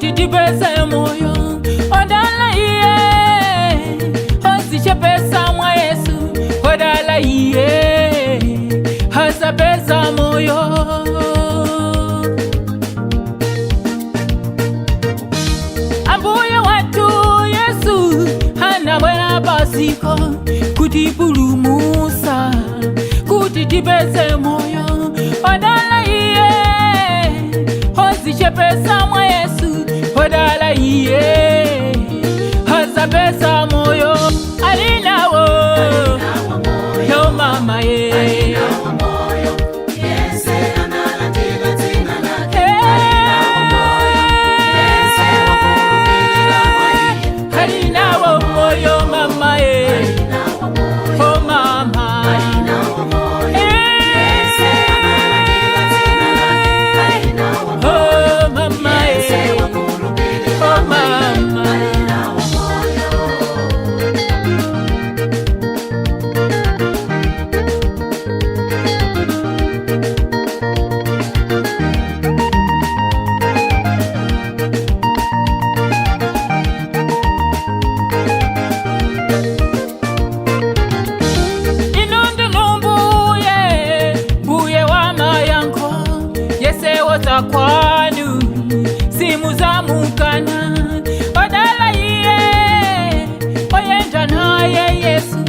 Kuti tipeze moyo. Odala iye ozichepesa mwa Yesu, odala iye azapeza moyo. Ambuye watu Yesu anabwera padziko kutipulumusa kuti tipeze moyo. Odala iye ozichepesa mwa Yesu, odala iye azapeza moyo. Alinawo yo mama ye. Yense analandila dzina lake. Yense wakhulupirira mwa iye. Alinawo moyo mama ye. Alinawo moyo. Oh mama. Alinawo moyo. Yense analandila dzina lake. Alinawo moyo. Oh mama Yense ye. wakhulupirira Oh mwa iye. mama. Alinawo moyo. Inu ndinu mbuye, mbuye wa mayankho, yesewoza kwanu simuzamukana. Odala iye oyenda naye Yesu,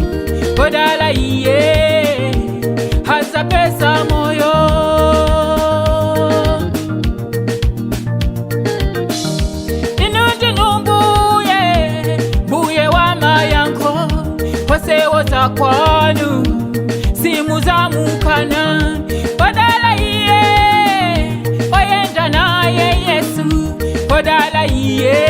odala iye azapeza moyo. Inu ndinu mbuye, mbuye wa mayankho, osewoza kwanu simuzamukana. Odala iye oyenda naye Yesu, odala iye.